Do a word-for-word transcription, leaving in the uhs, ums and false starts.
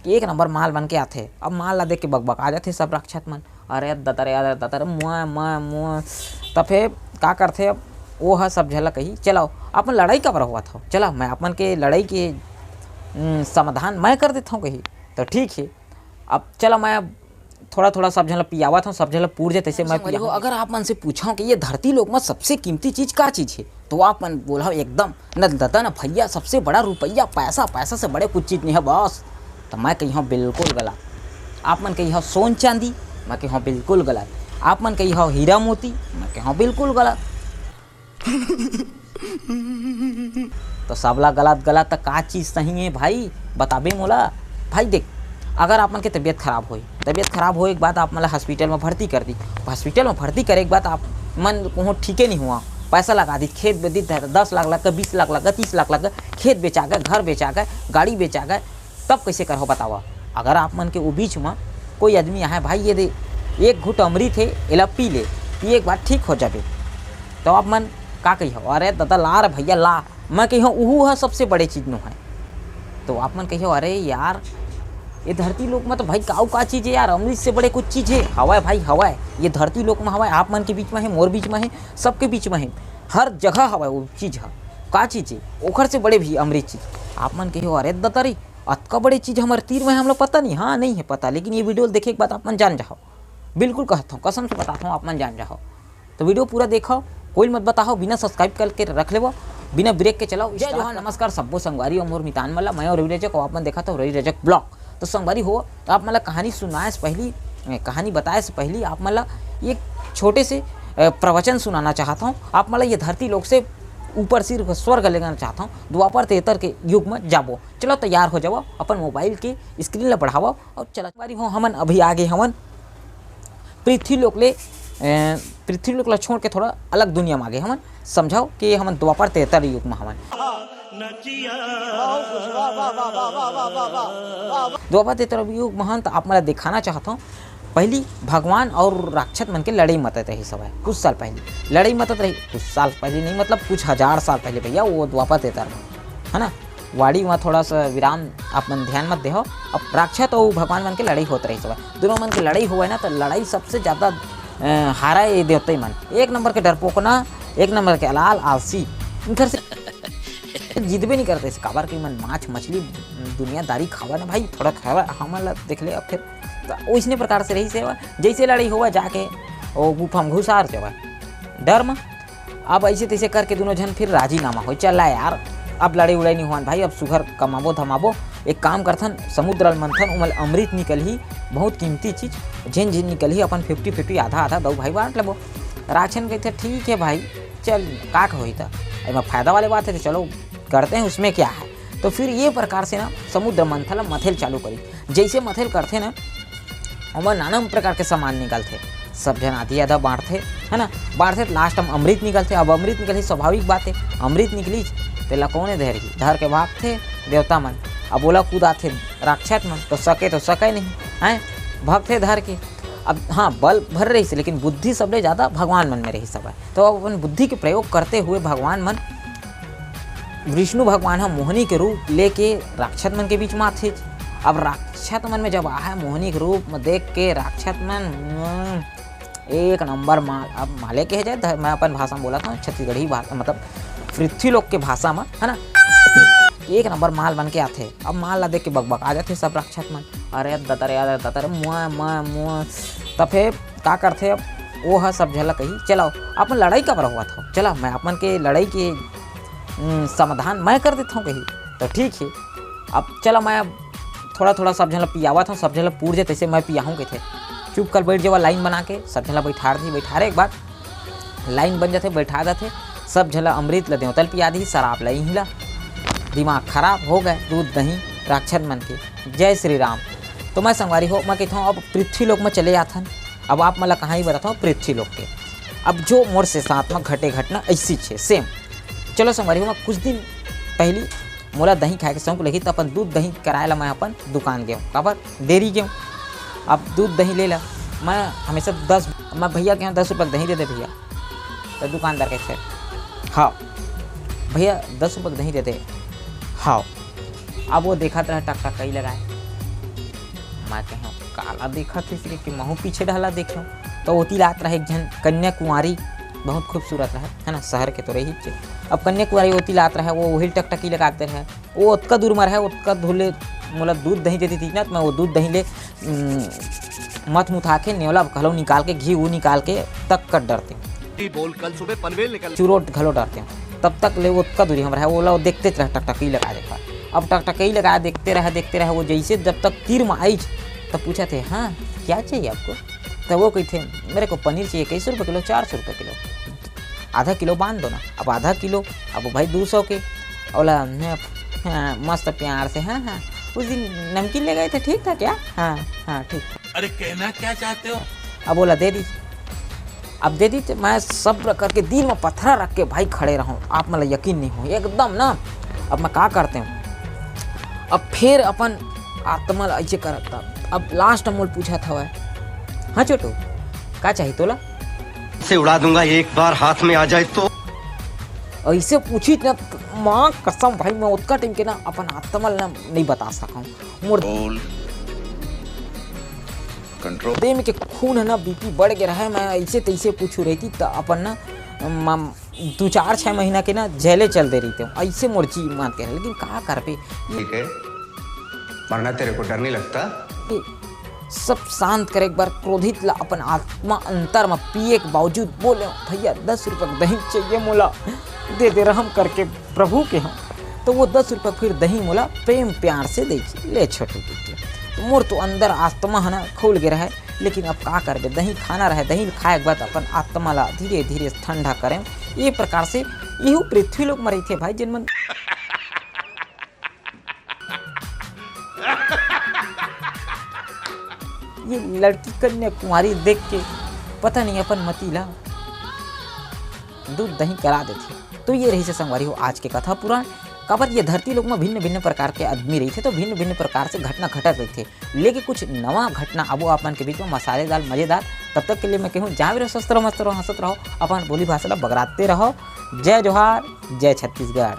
एक नंबर माल बन के आथे। अब माल ला देख के बकबका जाथे सब राक्षस मन, "अरे दतर, अरे दतर, मुआ, मुआ, मुआ।" त फेर का करथे, अब वो ह सब झन ला कही, "चलो, आप मन लड़ाई काबर होवत हव? चलो, मैं आप मन के लड़ाई के, उम, समाधान मैं कर देत हव," कही। "तो ठीक हे, अब चलो, मैं अब थोड़ा-थोड़ा सब झन ला पियावत हव, सब झन ला पूर जाए तइसे मैं पियाहूं।" अगर आप मन से पूछव कि ये धरती लोक में सबसे कीमती चीज का चीज हे, तो आप मन बोलव एकदम, "न दादा, न भैया, सबसे बड़ा रुपया, पैसा, पैसा से बड़े कुछ चीज नहीं है बस।" तो मैं कहिहूं बिल्कुल गलत। आप मन कहिहव सोन चांदी, मैं कहिहूं बिल्कुल गलत। आप मन कहिहव हीरा मोती, मैं कहिहूं बिल्कुल गलत। तो सबला गलत गलत, त का चीज सही है भाई, बताबे मोला। भाई देख, अगर आप मन के तबीयत खराब होई, तबीयत खराब होए के बाद आप मन ला हॉस्पिटल में भर्ती कर दी, हॉस्पिटल में भर्ती करे के बाद आप मन कहीं ठीके नहीं हुआ, पैसा लगा दी, खेत बेच दी, दस लाख लग गए, बीस लाख लग गए, तीस लाख लग गए, खेत बेचा गए, घर बेचा गए, गाड़ी बेचा गए, तब कइसे करहव बतावा? अगर आप मन के वो बीच म कोई आदमी आहे, "भाई ये दे, एक घुट अमृत हे, एला पी ले, पिए के बाद ठीक हो जाबे," तो आप मन का कहिहव? "अरे ददा ला रे भैया ला," मैं कहिहव, "उहू ह सबसे बड़े चीज नो हे।" तो आप मन कहिहव, "अरे यार, ये धरती लोक म तो भाई काऊ का चीज हे यार, अमृत से बड़े कुछ चीज हे?" हवय भाई हवय, ये धरती लोक म हवय, आप मन के बीच म हे, मोर बीच म हे, सबके बीच म हे, हर जगह हवय वो चीज ह। का चीज हे? ओखर से बड़े भी अमृत चीज। आप मन कहिहव, "अरे ददा रे, अतका बड़े चीज हमर तीर में, हमला पता नहीं।" हाँ, नहीं है पता, लेकिन ये वीडियो देखे के बाद आप मन जान जाहव। बिल्कुल कहत हव, कसम से बतात हव, आप मन जान जाहव। तो वीडियो पूरा देखव, कोई मत बताहव, बिना subscribe करके रख लेवव, बिना break के चलाव। जय जोहार, नमस्कार सब्बो संगवारी अउ मोर मितान मन ला, मैं रवि रजक अउ आप मन देखत हव रवि रजक vlog। तो संगवारी हो, तो आप मन ला कहानी सुनाए से पहली, ए, कहानी बताए से पहली आप मन ला एक छोटे से, ए, प्रवचन सुनाना चाहत हव। आप मन ला ये धरती लोक से ऊपर सिर स्वर्ग ले जाना चाहत हव। द्वापर त्रेतर के युग में जाबो। चलो तैयार हो जाओ, अपन मोबाइल के स्क्रीन ला बढ़ाओ और चला। बारी हो, हमन अभी आ गे हवन पृथ्वी लोक ले, ए, पृथ्वी लोक ला छोड़ के थोड़ा अलग दुनिया में आ गे हवन। समझाओ कि हमन द्वापर त्रेता युग में हवन। द्वापर त्रेता युग में हवन, तो आप मन ला दिखाना चाहत हूँ, पहली भगवान और राक्षस मन के लड़ाई मतत रही, सब कुछ साल पहले लड़ाई मतत रही, कुछ साल पहले नहीं, मतलब कुछ हजार साल पहले भैया, वो द्वापर त्रेता में, है ना, वाणी में थोड़ा सा विराम आप मन ध्यान मत देहो। अब राक्षस अउ भगवान मन के लड़ाई होत रही, सब दोनों मन के लड़ाई हुआ ना, तो लड़ाई सबसे ज्यादा, अ, हारा ये देवता मन, एक नंबर के डरपोकना, एक नंबर के अलाल आलसी, इनकर से जीतबे नहीं करते, काबर कि मन माछ मछली दुनियादारी खावा ना भाई, थोड़ा खावा, हमन ला देख ले। अब फिर तो वैसने प्रकार से रही सेवा, जैसे लड़ाई हुआ जाके वो गुफा में घुसार जावा डर में। अब ऐसे तैसे करके दोनों झन फिर राजीनामा हो, चला यार, अब लड़ाई उड़ाई नहीं हुआ भाई, अब सुघर कमाबो धमाबो, एक काम करथन, समुद्र ल मंथन, उमल अमृत निकलही, बहुत कीमती चीज, जेन जेन निकलही अपन फिफ्टी फिफ्टी, आधा आधा दऊ भाई बांट लेबो। राक्षस कहिथे, "ठीक है भाई, चल का होही त, एमा फायदा वाले बात है तो चलो करते हैं, उसमें क्या है।" तो फिर ये प्रकार से ना समुद्र मंथन ल मथेल चालू करी। जैसे मथेल करथे ना, ओमा नाना प्रकार के सामान निकलथे। सब झन आधी आधा बांटथे, है ना, बांटथे त लास्ट में अमृत निकलथे। अब अमृत निकलही, स्वाभाविक बात है, अमृत निकलिस तेला कोने धरही? धर के भागथे देवता मन। अब ओला कुदाथे राक्षस मन, तो सके तो सके नहीं, हैं, भगथे धर के। अब हाँ, बल भर रहिस, लेकिन बुद्धि सबले ज्यादा भगवान मन में रहिस हवय। तो अब अपन बुद्धि के प्रयोग करते हुए भगवान मन विष्णु भगवान ह मोहनी के रूप लेके राक्षस मन के बीच में आथे। अब राक्षस मन में जब आहे, मोहनी के रूप में देख के राक्षस मन, हम्म, एक नंबर माल। अब माले कहे जाए, ध-, मैं अपन भाषा में बोलत हूँ, छत्तीसगढ़ी भाषा, मतलब पृथ्वी लोक के भाषा में, है ना, एक नंबर माल बन के आथे। अब माल ला देख के बकबका जाथे सब राक्षस मन, "अरे दतर, अरे दतर, मुआ, मुआ, मुआ।" त फेर का करथे, अब वो ह सब झन ला कही, "चलो, आप मन लड़ाई काबर होवत हो? चलो, मैं आप मन के लड़ाई के, उम, समाधान मैं कर देत हूँ," कही। "तो ठीक है, अब चलो, मैं अब थोड़ा-थोड़ा सब झन ला पियावत हूँ, सब झन ला पूर जाए, तैसे मैं पियाहूँ," कहिथे। चुप कर बैठ जावा लाइन बना के, सब झन ला बैठार दी, बैठारे के बाद लाइन बन जाथे, बैठा जाथे, सब झन ला अमृत ला देवता ल पिया दी, शराब ला इही ला। दिमाग खराब हो गए, दूध दही राक्षस मन के। जय श्री राम। तो मैं संगवारी हो, मैं कहता हूँ, अब पृथ्वी लोक में चले जाथन। अब आप मन ला कहानी बताता हूँ पृथ्वी लोक के। अब जो मोर से साथ में घटे घटना ऐसी छे, सेम। चलो संगवारी हो, मैं कुछ दिन पहली मोला दही खाए के शौक लगी, त अपन दूध दही कराए ला मैं अपन दुकान गेंव, काबर डेयरी गेंव। अब दूध दही ले ला, मैं हमेशा दस, मैं भैया के यहाँ, "दस रुपये के दही दे दे भैया।" तो दुकानदार कहते, "हाँ भैया, दस रुपये के दही दे दे।" हाँ, अब वो देखत रहे, टक टक कई लगाए, मैं कहेंव, "काला देखत हस रे?" कि महूं पीछे डहला देखेंव। तो ओती लात रहे एक झन कन्याकुमारी, बहुत खूबसूरत रहे, है ना, शहर के तो रही चे। अब कन्याकुमारी ओती लात रहे, वो वही टकटकी लगाते रहे, वो ओतका दूर म रहे, ओतका दूर ले मोला दूध दही देती थी ना, तो मैं वो दूध दही ले, उम, मत मुथा के नेवला घलो निकाल के, घी वो निकाल के तक कर डरते। बोल, कल सुबह पनवेल निकल। चुरोट घलो डरते। तब तक ले ओतका दूरी हम रहे, ओला वो देखते रहे, टकटकी लगा देखा। अब टकटकी लगा देखते रहे, देखते रहे, वो जैसे जब तक तीर म आइच, तब पूछा थे, "हाँ, क्या चाहिए आपको?" तो वो कही थे, "मेरे को पनीर चाहिए।" "कैसे रुपये किलो?" "चार सौ रुपये किलो।" "आधा किलो बांध दो ना।" अब आधा किलो, अब वो भाई दो सौ के, ओला, "हाँ, मस्त प्यार से, हाँ, हाँ, उस दिन नमकीन ले गए थे, ठीक था क्या?" "हाँ, हाँ, ठीक था।" अरे, कहना क्या चाहते हो? अब ओला दे दी। अब दे दी तो मैं सब्र करके दिल म पथरा रख के भाई खड़े रहूं, आप मन ला यकीन नहीं हो एकदम ना। अब मैं का करते हूं, अब फिर अपन आत्मा ला ऐसे करता। अब लास्ट मोल पूछा था वह, "हाँ छोटू, का चाहिए तोला?" से उड़ा दूंगा एक बार हाथ में आ जाए तो। ऐसे पूछी ना, माँ कसम भाई, मैं ओतका टाइम के ना अपन आत्मा ला नहीं बता सकूं। मोर बोल। कंट्रोल। देह में के खून है ना, बीपी बढ़ गया है। मैं ऐसे तैसे पूछू रही थी तो अपन ना, म-, दो चार छः महीना के ना जेले चल दे रही थी, ऐसे मोर जी मान के रहे। लेकिन का करबे, ठीक है, मरना तेरे को डर नहीं लगता? ये सब शांत करे, एक बार क्रोधित ला अपन आत्मा अंतर में पिए के बावजूद बोले, "भैया, दस रुपये के दही चाहिए मोला, दे दे रहम करके प्रभु के हम।" तो वो दस रुपये फिर दही मोला प्रेम प्यार से दे, "ले छोटू के।" तो मोर तो अंदर आत्मा है ना खुल गया है, लेकिन अब का करबे, दही खाना रहे, दही खाए के बाद अपन आत्मा ला धीरे धीरे ठंडा करें। ये प्रकार से इहू पृथ्वी लोक में रहिथे भाई, जिन मन ये लड़की कन्याकुमारी देख के पता नहीं अपन मती ला दूध दही करा देथे। तो ये रहिसे संगवारी हो आज के कथा पुराण। काबर ये धरती लोक में भिन्न-भिन्न प्रकार के आदमी रहिथे, तो भिन्न-भिन्न प्रकार से घटना घटत रहिथे। लेके कुछ नवा घटना आबो आप मन के बीच में मसालेदार, मजेदार। तब तक के लिए मैं कहूँ, जहाँ भी रहो, स्वस्थ रहो, मस्त रहो, हंसत रहो, अपन बोली भाषा ला बगराते रहो। जय जोहार, जय छत्तीसगढ़।